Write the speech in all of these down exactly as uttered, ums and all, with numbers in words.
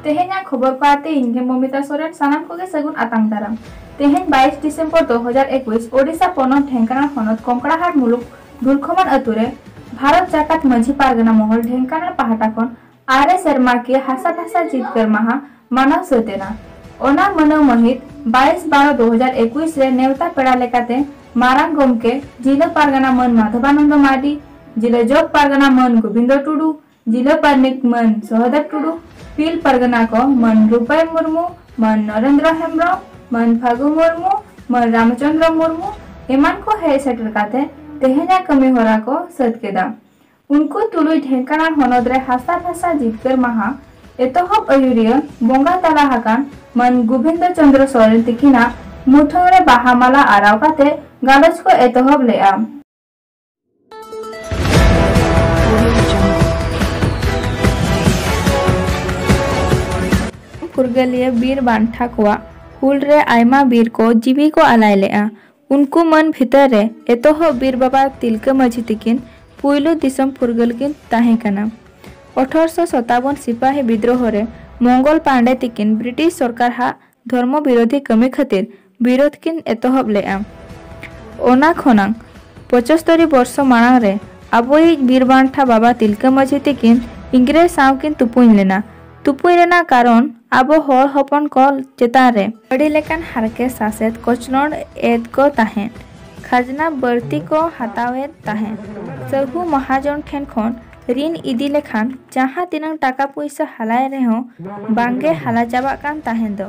ᱛᱮᱦᱮᱧᱟᱜ ᱠᱷᱚᱵᱚᱨ ᱠᱚ ᱟᱛᱮ ᱤᱧ ᱜᱮ ᱢᱚᱢᱤᱛᱟ ᱥᱚᱨᱮᱱ, ᱥᱟᱱᱟᱢ ᱠᱚᱜᱮ ᱥᱟᱹᱜᱩᱱ ᱟᱛᱟᱝ ᱫᱟᱨᱟᱢ᱾ ᱛᱮᱦᱮᱧ ᱵᱟᱭᱤᱥ ᱰᱤᱥᱮᱢᱵᱚᱨ ᱫᱩ ᱦᱟᱡᱟᱨ ᱮᱠᱩᱥ, ᱳᱰᱤᱥᱟ ᱯᱚᱱᱚᱛ ᱰᱷᱮᱝᱠᱟᱱᱟᱞ ᱦᱚᱱᱚᱛ ᱠᱚᱝᱠᱲᱟᱦᱟᱴ ᱢᱩᱞᱩᱠ ᱫᱷᱩᱨᱠᱷᱚᱢᱟᱱ ᱟᱹᱛᱩ ᱨᱮ ᱵᱷᱟᱨᱚᱛ ᱡᱟᱠᱟᱛ ᱢᱟᱹᱡᱷᱤ ᱯᱟᱨᱜᱟᱱᱟ ᱢᱚᱦᱚᱞ ᱰᱷᱮᱝᱠᱟᱱᱟᱞ ᱯᱟᱦᱴᱟ ᱠᱷᱚᱱ ᱟᱨᱮ ᱥᱮᱨᱢᱟᱠᱤᱭᱟᱹ ᱦᱟᱥᱟ ᱵᱷᱟᱥᱟ ᱡᱤᱛᱠᱟᱹᱨ ᱢᱟᱦᱟ ᱢᱟᱱᱟᱣ ᱥᱟᱹᱛ ᱮᱱᱟ᱾ ᱚᱱᱟ ᱢᱟᱹᱱᱟᱹᱣ ᱢᱟᱹᱦᱤᱛ ᱵᱟᱭᱤᱥ ᱵᱟᱨᱚ ᱫᱩ ᱦᱟᱡᱟᱨ ᱮᱠᱩᱥ ᱨᱮ ᱱᱮᱣᱛᱟ ᱯᱮᱲᱟ ᱞᱮᱠᱟᱛᱮ ᱢᱟᱨᱟᱝ ᱜᱚᱢᱠᱮ ᱡᱤᱞᱟᱹ ᱯᱟᱨᱜᱟᱱᱟ ᱢᱟᱹᱱ ᱢᱟᱫᱷᱚᱵᱟᱱᱚᱱᱫᱚ ᱢᱟᱨᱰᱤ, ᱡᱤᱞᱟᱹ ᱡᱚᱜᱽ ᱯᱟᱨᱜᱟᱱᱟ ᱢᱟᱹᱱ ᱜᱳᱵᱤᱱᱫᱚ ᱴᱩᱰᱩ, ᱡᱤᱞᱟᱹ ᱯᱟᱨᱟᱱᱤᱠ ᱢᱟᱹᱱ ᱥᱚᱦᱚᱫᱮᱵ ᱴᱩᱰᱩ, ᱯᱤᱞ ᱯᱟᱨᱜᱟᱱᱟ ᱠᱚ ᱢᱟᱹᱱ ᱨᱩᱯᱟᱭ ᱢᱩᱨᱢᱩ, ᱢᱟᱹᱱ ᱱᱚᱨᱮᱱᱫᱨᱚ ᱦᱮᱢᱵᱽᱨᱚᱢ, ᱢᱟᱹᱱ ᱯᱷᱟᱹᱜᱩ ᱢᱩᱨᱢᱩ, ᱢᱟᱹᱱ ᱨᱟᱢᱪᱚᱸᱫᱽᱨᱚ ᱢᱩᱨᱢᱩ ᱮᱢᱟᱱ ᱠᱚ ᱦᱮᱡ ᱥᱮᱴᱮᱨ ᱠᱟᱛᱮ ᱛᱮᱦᱮᱧᱟᱜ ᱠᱟᱹᱢᱤ ᱦᱚᱨᱟ ᱠᱚ ᱥᱟᱹᱛ ᱠᱮᱫᱟ᱾ ᱩᱱᱠᱩ ᱛᱩᱞᱩᱡ ᱰᱷᱮᱝᱠᱟᱱᱟᱞ ᱦᱚᱱᱚᱛ ᱨᱮ ᱦᱟᱥᱟ ᱵᱷᱟᱥᱟ ᱡᱤᱛᱠᱟᱹᱨ ᱢᱟᱦᱟ ᱮᱛᱚᱦᱚᱵ ᱟᱹᱭᱩᱨᱤᱭᱟᱹ ᱵᱚᱸᱜᱟ ᱛᱟᱞᱟ ᱟᱠᱟᱱ ᱢᱟᱹᱱ ᱜᱳᱵᱤᱱᱫᱚ ᱪᱚᱸᱫᱽᱨᱚ ᱥᱚᱨᱮᱱ ᱛᱤᱠᱤᱱᱟᱜ ᱢᱩᱴᱷᱟᱹᱱ ᱨᱮ ᱵᱟᱦᱟ ᱢᱟᱞᱟ ᱟᱨᱟᱣ ᱠᱟᱛᱮ ᱜᱟᱞᱚᱪ ᱠᱚ ᱮᱛᱚᱦᱚᱵ ᱞᱮᱫᱼᱟ᱾ ᱯᱷᱩᱨᱜᱟᱹᱞᱤᱭᱟᱹ ᱵᱤᱨ ᱵᱟᱱᱴᱷᱟ ᱠᱚᱣᱟᱜ ᱦᱩᱞ ᱨᱮ ᱟᱭᱢᱟ ᱵᱤᱨ ᱠᱚ ᱡᱤᱣᱤ ᱠᱚ ᱟᱞᱟᱭ ᱞᱮᱫᱼᱟ᱾ ᱩᱱᱠᱩ ᱢᱟᱹᱱ ᱵᱷᱤᱛᱟᱹᱨ ᱨᱮ ᱮᱛᱚᱦᱚᱵ ᱵᱤᱨ ᱵᱟᱵᱟ ᱛᱤᱞᱠᱟᱹ ᱢᱟᱹᱡᱷᱤ ᱛᱤᱠᱤᱱ ᱯᱩᱭᱞᱩ ᱫᱤᱥᱚᱢ ᱯᱷᱩᱨᱜᱟᱹᱞ ᱠᱤᱱ ᱛᱟᱦᱮᱸ ᱠᱟᱱᱟ᱾ ᱟᱴᱷᱟᱨᱚᱥᱚ ᱥᱟᱛᱟᱵᱚᱱ ᱥᱤᱯᱟᱦᱤ ᱵᱤᱫᱽᱨᱳᱦᱚ ᱨᱮ ᱢᱚᱝᱜᱚᱞ ᱯᱟᱱᱰᱮ ᱛᱤᱠᱤᱱ ᱵᱨᱤᱴᱤᱥ ᱥᱚᱨᱠᱟᱨ ᱦᱟᱜ ᱫᱷᱚᱨᱢᱚ ᱵᱤᱨᱳᱫᱷᱤ ᱠᱟᱹᱢᱤ ᱠᱷᱟᱹᱛᱤᱨ ᱵᱤᱨᱳᱫᱷ ᱠᱤᱱ ᱮᱛᱚᱦᱚᱵ ᱞᱮᱫᱼᱟ᱾ ᱚᱱᱟ ᱠᱷᱚᱱᱟᱝ ᱯᱚᱸᱪᱟᱛᱛᱳᱨ ᱵᱚᱨᱥᱚ ᱢᱟᱲᱟᱝ ᱨᱮ ᱟᱵᱚᱭᱤᱡ ᱵᱤᱨ ᱵᱟᱱᱴᱷᱟ ᱵᱟᱵᱟ ᱛᱤᱞᱠᱟᱹ ᱢᱟᱹᱡᱷᱤ ᱛᱤᱠᱤᱱ ᱤᱝᱨᱮᱡᱽ ᱥᱟᱶ ᱠᱤᱱ ᱛᱩᱯᱩᱧ ᱞᱮᱱᱟ᱾ ᱛᱩᱯᱩᱧ ᱨᱮᱱᱟᱜ ᱠᱟᱨᱚᱱ ᱟᱵᱚ ᱦᱚᱲ ᱦᱚᱯᱚᱱ ᱠᱚ ᱪᱮᱛᱟᱱ ᱨᱮ ᱟᱹᱰᱤ ᱞᱮᱠᱟᱱ ᱦᱟᱨᱠᱮᱛ ᱥᱟᱥᱮᱛ ᱠᱚᱪᱞᱚᱱ ᱮᱫ ᱠᱚ ᱛᱟᱦᱮᱸᱫ᱾ ᱠᱷᱟᱡᱽᱱᱟ ᱵᱟᱹᱲᱛᱤ ᱠᱚ ᱦᱟᱛᱟᱣᱮᱫ ᱛᱟᱦᱮᱸᱫ᱾ ᱥᱟᱹᱦᱩ ᱢᱚᱦᱟᱡᱚᱱ ᱴᱷᱮᱱ ᱠᱷᱚᱱ ᱨᱤᱱ ᱤᱫᱤ ᱞᱮᱠᱷᱟᱱ ᱡᱟᱦᱟᱸ ᱛᱤᱱᱟᱹᱝ ᱴᱟᱠᱟ ᱯᱩᱭᱥᱟᱹ ᱦᱟᱞᱟᱭ ᱨᱮᱦᱚᱸ ᱵᱟᱝᱜᱮ ᱦᱟᱞᱟ ᱪᱟᱵᱟᱜ ᱠᱟᱱ ᱛᱟᱦᱮᱸ ᱫᱚ᱾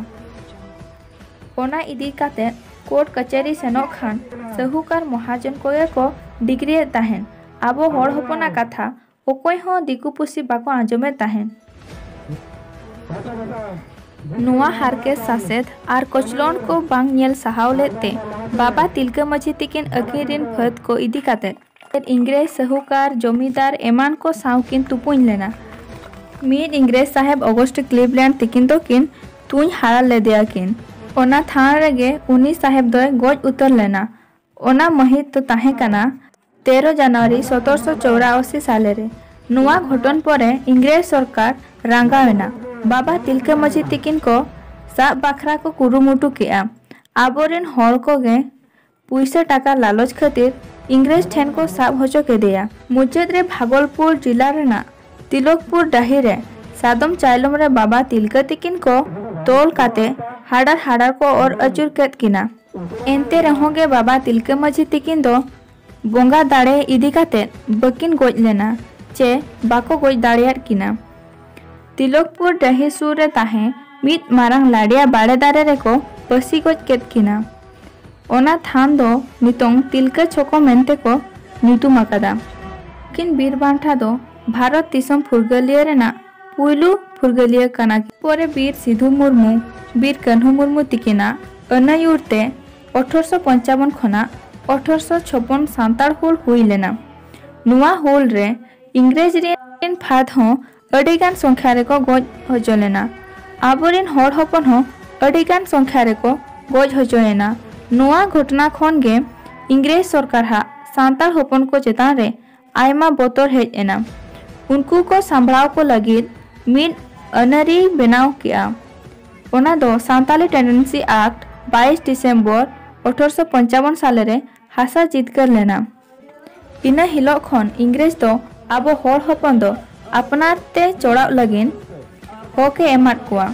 ᱚᱱᱟ ᱤᱫᱤ ᱠᱟᱛᱮ ᱠᱳᱨᱴ ᱠᱟᱪᱷᱟᱹᱨᱤ ᱥᱮᱱᱚᱜ ᱠᱷᱟᱱ ᱥᱟᱹᱦᱩᱠᱟᱨ ᱢᱚᱦᱟᱡᱚᱱ ᱠᱚᱜᱮ ᱠᱚ ᱰᱤᱜᱽᱨᱤᱭᱮᱫ ᱛᱟᱦᱮᱸᱫ᱾ ᱟᱵᱚ ᱦᱚᱲ ᱦᱚᱯᱚᱱᱟᱜ ᱠᱟᱛᱷᱟ ᱚᱠᱚᱭ ᱦᱚᱸ ᱫᱤᱠᱩ ᱯᱩᱥᱤ ᱵᱟᱠᱚ ᱟᱸᱡᱚᱢᱮᱫ ᱛᱟᱦᱮᱸᱫ᱾ ᱱᱚᱣᱟ ᱦᱟᱨᱠᱮᱛ ᱥᱟᱥᱮᱛ ᱟᱨ ᱠᱚᱪᱞᱚᱱ ᱠᱚ ᱵᱟᱝ ᱧᱮᱞ ᱥᱟᱦᱟᱣ ᱞᱮᱫ ᱛᱮ ᱵᱟᱵᱟ ᱛᱤᱞᱠᱟᱹ ᱢᱟᱹᱡᱷᱤ ᱛᱤᱠᱤᱱ ᱟᱹᱠᱤᱱ ᱨᱤᱱ ᱯᱷᱟᱹᱫ ᱠᱚ ᱤᱫᱤ ᱠᱟᱛᱮ ᱤᱝᱨᱮᱡᱽ ᱥᱟᱹᱦᱩᱠᱟᱨ ᱡᱚᱢᱤᱫᱟᱨ ᱮᱢᱟᱱ ᱠᱚ ᱥᱟᱶ ᱠᱤᱱ ᱛᱩᱯᱩᱧ ᱞᱮᱱᱟ᱾ ᱢᱤᱫ ᱤᱝᱨᱮᱡᱽ ᱥᱟᱦᱮᱵᱽ ᱚᱜᱚᱥᱴ ᱠᱞᱤᱵᱽᱞᱮᱱᱰ ᱛᱤᱠᱤᱱ ᱫᱚᱠᱤᱱ ᱛᱩᱧ ᱦᱟᱨᱟ ᱞᱮᱫᱮᱭᱟ ᱠᱤᱱ᱾ ᱚᱱᱟ ᱴᱷᱟᱶ ᱨᱮᱜᱮ ᱩᱱᱤ ᱥᱟᱦᱮᱵᱽ ᱫᱚᱭ ᱜᱚᱡ ᱩᱛᱟᱹᱨ ᱞᱮᱱᱟ᱾ ᱚᱱᱟ ᱢᱟᱹᱦᱤᱛ ᱫᱚ ᱛᱟᱦᱮᱸ ᱠᱟᱱᱟ ᱛᱮᱨᱚ ᱡᱟᱱᱩᱣᱟᱨᱤ ᱥᱚᱛᱚᱨᱥᱚ ᱪᱚᱣᱨᱟᱥᱤ ᱥᱟᱞᱮ ᱨᱮ᱾ ᱱᱚᱣᱟ ᱜᱷᱚᱴᱚᱱ ᱯᱚᱨᱮ ᱤᱝᱨᱮᱡᱽ ᱥᱚᱨᱠᱟᱨ ᱨᱟᱸᱜᱟᱣ ᱮᱱᱟ᱾ ᱵᱟᱵᱟ ᱛᱤᱞᱠᱟᱹ ᱢᱟᱹᱡᱷᱤ ᱛᱤᱠᱤᱱ ᱠᱚ ᱥᱟᱵ ᱵᱟᱠᱷᱨᱟ ᱠᱚ ᱠᱩᱨᱩᱢᱩᱴᱩ ᱠᱮᱫᱼᱟ᱾ ᱟᱵᱚᱨᱮᱱ ᱦᱚᱲ ᱠᱚᱜᱮ ᱯᱩᱭᱥᱟᱹ ᱴᱟᱠᱟ ᱞᱟᱞᱚᱪ ᱠᱷᱟᱹᱛᱤᱨ ᱤᱝᱨᱮᱡᱽ ᱴᱷᱮᱱ ᱠᱚ ᱥᱟᱵ ᱦᱚᱪᱚ ᱠᱮᱫᱮᱭᱟ᱾ ᱢᱩᱪᱟᱹᱫ ᱨᱮ ᱵᱷᱟᱜᱚᱞᱯᱩᱨ ᱡᱤᱞᱟ ᱨᱮᱱᱟᱜ ᱛᱤᱞᱚᱠᱯᱩᱨ ᱰᱟᱹᱦᱤ ᱨᱮ ᱥᱟᱫᱚᱢ ᱪᱟᱭᱞᱚᱢ ᱨᱮ ᱵᱟᱵᱟ ᱛᱤᱞᱠᱟᱹ ᱛᱤᱠᱤᱱ ᱠᱚ ᱛᱚᱞ ᱠᱟᱛᱮ ᱦᱟᱰᱟᱨ ᱦᱟᱰᱟᱨ ᱠᱚ ᱚᱨ ᱟᱹᱪᱩᱨ ᱠᱮᱫ ᱠᱤᱱᱟ᱾ ᱮᱱᱛᱮ ᱨᱮᱦᱚᱸ ᱜᱮ ᱵᱟᱵᱟ ᱛᱤᱞᱠᱟᱹ ᱢᱟᱹᱡᱷᱤ ᱛᱤᱠᱤᱱ ᱫᱚ ᱵᱚᱸᱜᱟ ᱫᱟᱲᱮ ᱤᱫᱤ ᱠᱟᱛᱮ ᱵᱟᱹᱠᱤᱱ ᱜᱚᱡ ᱞᱮᱱᱟ ᱪᱮ ᱵᱟᱠᱚ ᱜᱚᱡ ᱫᱟᱲᱮᱭᱟᱫ ᱠᱤᱱᱟ᱾ ᱛᱤᱞᱚᱠᱯᱩᱨ ᱰᱟᱹᱦᱤ ᱥᱩᱨ ᱨᱮ ᱛᱟᱦᱮᱸ ᱢᱤᱫ ᱢᱟᱨᱟᱝ ᱞᱟᱰᱮᱭᱟ ᱵᱟᱲᱮ ᱫᱟᱨᱮ ᱨᱮᱠᱚ ᱯᱟᱹᱥᱤ ᱜᱚᱡ ᱠᱮᱫ ᱠᱤᱱᱟ᱾ ᱚᱱᱟ ᱛᱷᱟᱱ ᱫᱚ ᱱᱤᱛᱚᱝ ᱛᱤᱞᱠᱟᱹ ᱪᱷᱚᱠᱚ ᱢᱮᱱᱛᱮ ᱠᱚ ᱧᱩᱛᱩᱢ ᱟᱠᱟᱫᱟ᱾ ᱩᱱᱠᱤᱱ ᱵᱤᱨ ᱵᱟᱱᱴᱟ ᱫᱚ ᱵᱷᱟᱨᱚᱛ ᱫᱤᱥᱚᱢ ᱯᱷᱩᱨᱜᱟᱹᱞᱤᱭᱟᱹ ᱨᱮᱱᱟᱜ ᱯᱩᱭᱞᱩ ᱯᱷᱩᱨᱜᱟᱹᱞᱤᱭᱟᱹ ᱠᱟᱱᱟ ᱠᱤᱱ᱾ ᱯᱚᱨᱮ ᱵᱤᱨ ᱥᱤᱫᱷᱩ ᱢᱩᱨᱢᱩ, ᱵᱤᱨ ᱠᱟᱹᱱᱦᱩ ᱢᱩᱨᱢᱩ ᱛᱤᱠᱤᱱᱟᱜ ᱟᱹᱱᱟᱹᱭᱩᱨ ᱛᱮ ᱟᱴᱷᱨᱚᱥᱚ ᱯᱚᱧᱪᱟᱵᱚᱱ ᱠᱷᱚᱱᱟᱜ ᱟᱴᱷᱨᱚᱥᱚ ᱪᱷᱚᱯᱚᱱ ᱥᱟᱱᱛᱟᱲ ᱦᱩᱞ ᱦᱩᱭ ᱞᱮᱱᱟ᱾ ᱱᱚᱣᱟ ᱦᱩᱞ ᱨᱮ ᱤᱝᱨᱮᱡᱽ ᱨᱮᱱ ᱯᱷᱟᱫ ᱦᱚᱸ ᱟᱹᱰᱤᱜᱟᱱ ᱥᱚᱝᱠᱷᱟ ᱨᱮᱠᱚ ᱜᱚᱡ ᱦᱚᱪᱚ ᱞᱮᱱᱟ᱾ ᱟᱵᱚᱨᱮᱱ ᱦᱚᱲ ᱦᱚᱯᱚᱱ ᱦᱚᱸ ᱟᱹᱰᱤᱜᱟᱱ ᱥᱚᱝᱠᱷᱟ ᱨᱮᱠᱚ ᱜᱚᱡ ᱦᱚᱪᱚᱭᱮᱱᱟ᱾ ᱱᱚᱣᱟ ᱜᱷᱚᱴᱚᱱᱟ ᱠᱷᱚᱱ ᱜᱮ ᱤᱝᱨᱮᱡᱽ ᱥᱚᱨᱠᱟᱨ ᱦᱟᱜ ᱥᱟᱱᱛᱟᱲ ᱦᱚᱯᱚᱱ ᱠᱚ ᱪᱮᱛᱟᱱ ᱨᱮ ᱟᱭᱢᱟ ᱵᱚᱛᱚᱨ ᱦᱮᱡ ᱮᱱᱟ᱾ ᱩᱱᱠᱩ ᱠᱚ ᱥᱟᱢᱵᱲᱟᱣ ᱠᱚ ᱞᱟᱹᱜᱤᱫ ᱢᱤᱫ ᱟᱹᱱᱟᱹᱨᱤ ᱵᱮᱱᱟᱣ ᱠᱮᱜᱼᱟ᱾ ᱚᱱᱟ ᱫᱚ ᱥᱟᱱᱛᱟᱞᱤ ᱴᱮᱱᱰᱮᱱᱥᱤ ᱟᱠᱴ ᱵᱟᱭᱤᱥ ᱰᱤᱥᱮᱢᱵᱚᱨ ᱟᱴᱷᱨᱚᱥᱚ ᱯᱚᱧᱪᱟᱵᱚᱱ ᱥᱟᱞᱮ ᱨᱮ ᱦᱟᱥᱟ ᱡᱤᱛᱠᱟᱹᱨ ᱞᱮᱱᱟ᱾ ᱤᱱᱟᱹ ᱦᱤᱞᱳᱜ ᱠᱷᱚᱱ ᱤᱝᱨᱮᱡᱽ ᱫᱚ ᱟᱵᱚ ᱦᱚᱲ ᱦᱚᱯᱚᱱ ᱫᱚ ᱟᱯᱱᱟᱨ ᱛᱮ ᱪᱚᱲᱟᱣ ᱞᱟᱹᱜᱤᱫ ᱦᱚᱠ ᱮ ᱮᱢᱟᱫ ᱠᱚᱣᱟ᱾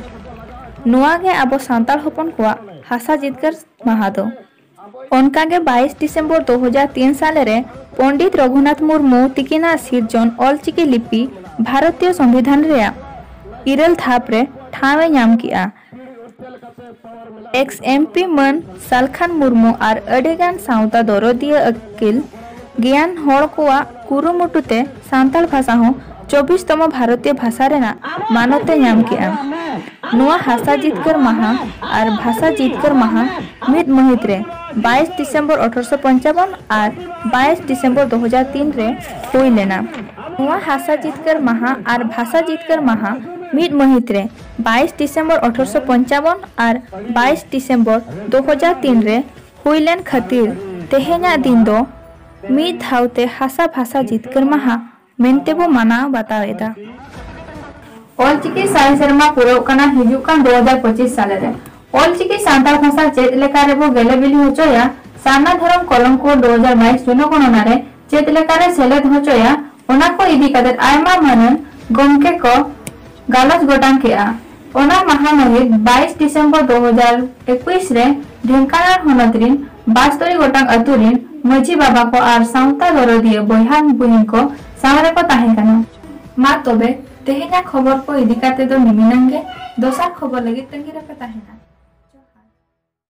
ᱱᱚᱣᱟ ᱜᱮ ᱟᱵᱚ ᱥᱟᱱᱛᱟᱲ ᱦᱚᱯᱚᱱ ᱠᱚᱣᱟᱜ ᱦᱟᱥᱟ ᱡᱤᱛᱠᱟᱹᱨ ᱢᱟᱦᱟ ᱫᱚ᱾ ᱚᱱᱠᱟᱜᱮ ᱵᱟᱭᱤᱥ ᱰᱤᱥᱮᱢᱵᱚᱨ ᱫᱩ ᱦᱟᱡᱟᱨ ᱛᱤᱱ ᱥᱟᱞᱮ ᱨᱮ ᱯᱚᱱᱰᱤᱛ ᱨᱚᱜᱷᱩᱱᱟᱛᱷ ᱢᱩᱨᱢᱩ ᱛᱤᱠᱤᱱᱟᱜ ᱥᱤᱨᱡᱚᱱ ᱚᱞᱪᱤᱠᱤ ᱞᱤᱯᱤ ᱵᱷᱟᱨᱚᱛᱤᱭᱚ ᱥᱚᱝᱵᱤᱫᱷᱟᱱ ᱨᱮᱭᱟᱜ ᱤᱨᱟᱹᱞ ᱫᱷᱟᱯ ᱨᱮ ᱴᱷᱟᱶ ᱮ ᱧᱟᱢ ᱠᱮᱜᱼᱟ᱾ ᱮᱠᱥ ᱮᱢ ᱯᱤ ᱢᱟᱹᱱ ᱥᱟᱞᱠᱷᱟᱱ ᱢᱩᱨᱢᱩ ᱟᱨ ᱟᱹᱰᱤᱜᱟᱱ ᱥᱟᱶᱛᱟ ᱫᱚᱨᱚᱫᱤᱭᱟᱹ ᱟᱹᱠᱤᱞ ᱜᱮᱭᱟᱱ ᱦᱚᱲ ᱠᱚᱣᱟᱜ ᱠᱩᱨᱩᱢᱩᱴᱩ ᱛᱮ ᱥᱟᱱᱛᱟᱲ ᱵᱷᱟᱥᱟ ᱦᱚᱸ ᱪᱚᱵᱵᱤᱥ ᱛᱚᱢᱚ ᱵᱷᱟᱨᱚᱛᱤᱭᱚ ᱵᱷᱟᱥᱟ ᱨᱮᱱᱟᱜ ᱢᱟᱱᱚᱛ ᱮ ᱧᱟᱢ ᱠᱮᱜᱼᱟ᱾ ᱱᱚᱣᱟ ᱦᱟᱥᱟ ᱡᱤᱛᱠᱟᱹᱨ ᱢᱟᱦᱟ ᱟᱨ ᱵᱷᱟᱥᱟ ᱡᱤᱛᱠᱟᱹᱨ ᱢᱟᱦᱟ ᱢᱤᱫ ᱢᱟᱹᱦᱤᱛ ᱨᱮ ᱵᱟᱭᱤᱥ ᱰᱤᱥᱮᱢᱵᱚᱨ ᱟᱴᱷᱨᱚᱥᱚ ᱯᱚᱧᱪᱟᱵᱚᱱ ᱟᱨ ᱵᱟᱭᱤᱥ ᱰᱤᱥᱮᱢᱵᱚᱨ ᱫᱩ ᱦᱟᱡᱟᱨ ᱛᱤᱱ ᱨᱮ ᱦᱩᱭ ᱞᱮᱱᱟ᱾ ᱱᱚᱣᱟ ᱦᱟᱥᱟ ᱡᱤᱛᱠᱟᱹᱨ ᱢᱟᱦᱟ ᱟᱨ ᱵᱷᱟᱥᱟ ᱡᱤᱛᱠᱟᱹᱨ ᱢᱟᱦᱟ ᱢᱤᱫ ᱢᱟᱹᱦᱤᱛ ᱨᱮ ᱵᱟᱭᱤᱥ ᱰᱤᱥᱮᱢᱵᱚᱨ ᱟᱴᱷᱨᱚᱥᱚ ᱯᱚᱧᱪᱟᱵᱚᱱ ᱟᱨ ᱵᱟᱭᱤᱥ ᱰᱤᱥᱮᱢᱵᱚᱨ ᱫᱩ ᱦᱟᱡᱟᱨ ᱛᱤᱱ ᱨᱮ ᱦᱩᱭ ᱞᱮᱱ ᱠᱷᱟᱹᱛᱤᱨ ᱛᱮᱦᱮᱧᱟᱜ ᱫᱤᱱ ᱫᱚ ᱢᱤᱫ ᱫᱷᱟᱣ ᱛᱮ ᱦᱟᱥᱟ ᱵᱷᱟᱥᱟ ᱡᱤᱛᱠᱟᱹᱨ ᱢᱟᱦᱟ ᱢᱮᱱᱛᱮ ᱵᱚ ᱢᱟᱱᱟᱣ ᱵᱟᱛᱟᱣ ᱮᱫᱟ᱾ ᱚᱞᱪᱤᱠᱤ ᱥᱟᱭ ᱥᱮᱨᱢᱟ ᱯᱩᱨᱟᱹᱣᱜ ᱠᱟᱱᱟ ᱦᱤᱡᱩᱜ ᱠᱟᱱ ᱫᱩ ᱦᱟᱡᱟᱨ ᱯᱚᱸᱪᱤᱥ ᱥᱟᱞᱮ ᱨᱮ᱾ ᱚᱞᱪᱤᱠᱤ ᱥᱟᱱᱛᱟᱲ ᱵᱷᱟᱥᱟ ᱪᱮᱫ ᱞᱮᱠᱟ ᱨᱮᱵᱚ ᱜᱮᱞᱮ ᱵᱤᱞᱤ ᱦᱚᱪᱚᱭᱟ, ᱥᱟᱨᱱᱟ ᱫᱷᱚᱨᱚᱢ ᱠᱚᱞᱚᱝᱠᱚ ᱫᱩ ᱦᱟᱡᱟᱨ ᱵᱟᱭᱤᱥ ᱡᱚᱱᱚᱜᱚᱬᱱᱟ ᱨᱮ ᱪᱮᱫ ᱞᱮᱠᱟ ᱨᱮ ᱥᱮᱞᱮᱫ ᱦᱚᱪᱚᱭᱟ, ᱚᱱᱟ ᱠᱚ ᱤᱫᱤ ᱠᱟᱛᱮ ᱟᱭᱢᱟ ᱢᱟᱹᱱᱟᱱ ᱜᱚᱢᱠᱮ ᱠᱚ ᱜᱟᱞᱚᱪ ᱜᱚᱴᱟᱝ ᱠᱮᱫᱼᱟ᱾ ᱚᱱᱟ ᱢᱟᱦᱟ ᱢᱟᱹᱦᱤᱛ ᱵᱟᱭᱤᱥ ᱰᱤᱥᱮᱢᱵᱚᱨ ᱫᱩ ᱦᱟᱡᱟᱨ ᱮᱠᱩᱥ ᱨᱮ ᱰᱷᱮᱝᱠᱟᱱᱟᱞ ᱦᱚᱱᱚᱛ ᱨᱤᱱ ᱵᱟᱥᱛᱳᱨᱤ ᱜᱚᱴᱟᱝ ᱟᱹᱛᱩ ᱨᱤᱱ ᱢᱟᱹᱡᱷᱤ ᱵᱟᱵᱟ ᱠᱚ ᱟᱨ ᱥᱟᱶᱛᱟ ᱫᱚᱨᱚᱫᱤᱭᱟᱹ ᱵᱚᱭᱦᱟ ᱵᱩᱦᱤᱱ ᱠᱚ ᱥᱟᱶ ᱨᱮᱠᱚ ᱛᱟᱦᱮᱸ ᱠᱟᱱᱟ᱾ ᱢᱟ ᱛᱚᱵᱮ, ᱛᱮᱦᱮᱧᱟᱜ ᱠᱷᱚᱵᱚᱨ ᱠᱚ ᱤᱫᱤ ᱠᱟᱛᱮ ᱫᱚ ᱱᱤᱢᱤᱱᱟᱝ ᱜᱮ᱾ ᱫᱚᱥᱟᱨ ᱠᱷᱚᱵᱚᱨ ᱞᱟᱹᱜᱤᱫ ᱛᱟᱺᱜᱤ ᱨᱮᱯᱮ ᱛᱟᱦᱮᱱᱟ᱾